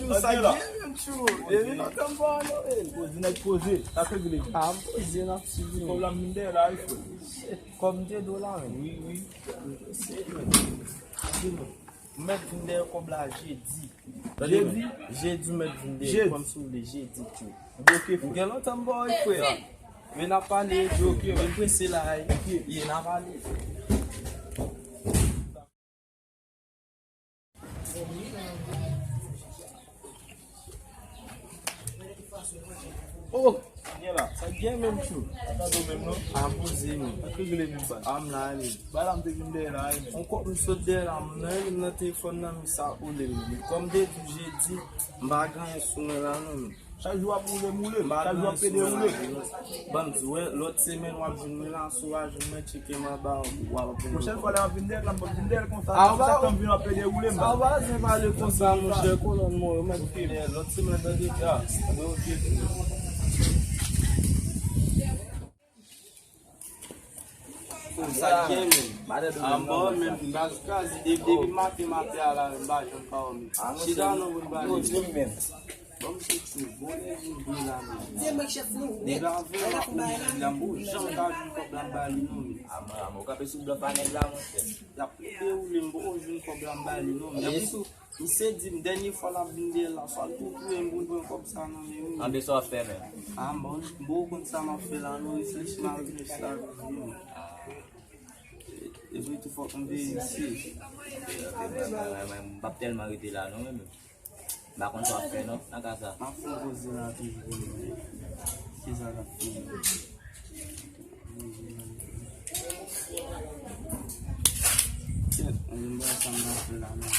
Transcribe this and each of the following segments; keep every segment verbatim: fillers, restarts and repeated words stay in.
Sa gen menm tchou. Depi lontan m pa wè Noël. Poze nèg poze. Sa k regle. A poze n ap swiv li. Kòb la m vin dèyè la wi frè. Kòb m te do la menm. Wi, wi. M mèt vin dèyè kòb la jedi. Jedi? Jedi m mèt vin dèyè. Jedi. Kòm si w vle jedi tchou. M gen lontan m pa wè frè. Men n ap pale. Mwen prese la. Ye n ap pale. Oh! Sa gen menm tchou. Sa ka do menm non. A poze menm. Sa k regle menm baz. A m la menm. Ba la m te vin dèyè la menm. On kòb m sot dèyè la m nan menm nan telefòn nan men sa ou le menm. Kòm de di jedi m pa gen anyen sou mwen la non menm. Chak jou ap woule m woule m. Chak jou ap pede woule m. Ban m di w, lòt semèn w ap jwenn mwen la, si w pa jwenn mwen, tcheke m anba w ap vin. Pwochèn fwa lè w ap vin dèyè l la, m p ap vin dèyè l konsa. Sa k fè m vin ap pede woule m. A w pa bezwen pale konsa monchè, kolòn mwen yo mèt vin dèyè lòt semèn tande. Sa gen menm. Anba menm, m pa sou kazi depi, depi maten, maten a la, m pa janm pa wè menm. Chita non pou n pale. Bon, m se tchou, bon, lè vin dwe la menm. Depi avè w ap vin la, m poko janm ka jwenn kòb la m ba li non menm. Aman, aman, ou kanpe sou blòf a nèg la, monchè. L ap pede woule m, m poko jwenn kòb la m ba li non menm. Misye di m dènye fwa l ap vin dèyè l la, swa l tou touye m pou l pran kòb sa nan men m. Anben sa w ap fè menm? A, m bon, m poko konn sa m ap fè la non, reflechi m ap reflechi la tou. Epi tou fòk m veye misye. Mwen, mwen, mwen, m p ap tèlman rete la non, men m pa konn sa w ap fè non, nan ka sa. M ap fè yon poze la toujou pou m wè kisa k ap fini. Kèt, mwen menm m pa konn sa m ap fè la non.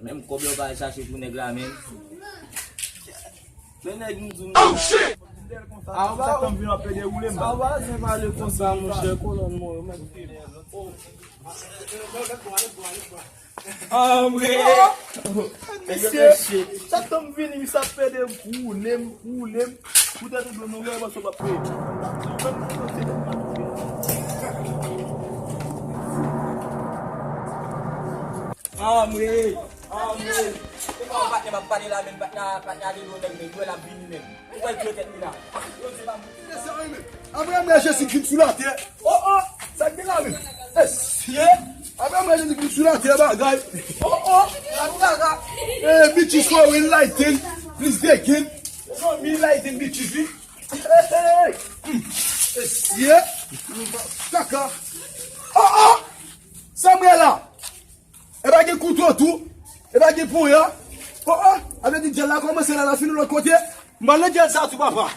Menm kòb yo pa al chache pou nèg la menm. Men nèg m di w. Oh shit! A w pa, a w pa bezwen pale konsa monchè, kolòn mwen yo mèt. Anmwe! Mesye, chak tan m vini, misye ap pede woule m, woule m. Poutèt ou dwe nou wè, paske w ap peye. Anmwe! Anmwe! Se pa yon patnè m ap pale la menm, patnè, patnè a gen yon nèg men, jwè l ap vini menm. Ou wè l pye tèt li la. Yo di pa moun. Anmwe, anmwe, Jezi grim sou latè. Oh, oh! Sa k gen la menm? Mesye! Anmwe, anmwe, Jezi grim sou latè, bagay. Oh, oh! Sa k gen la? Eh, bitches for enlighten. Please, they can. Non, mi enlighten, bitches, wi. Hey, hey, hey. Hmm. Mesye. Kaka. Oh, oh! Sa m wè la? E pa gen kouto tou? E pa gen ponya? Oh, oh! A vle di djèl la kòmanse la, l ap fini lòt kote? M pral nan djèl sa tou, papa.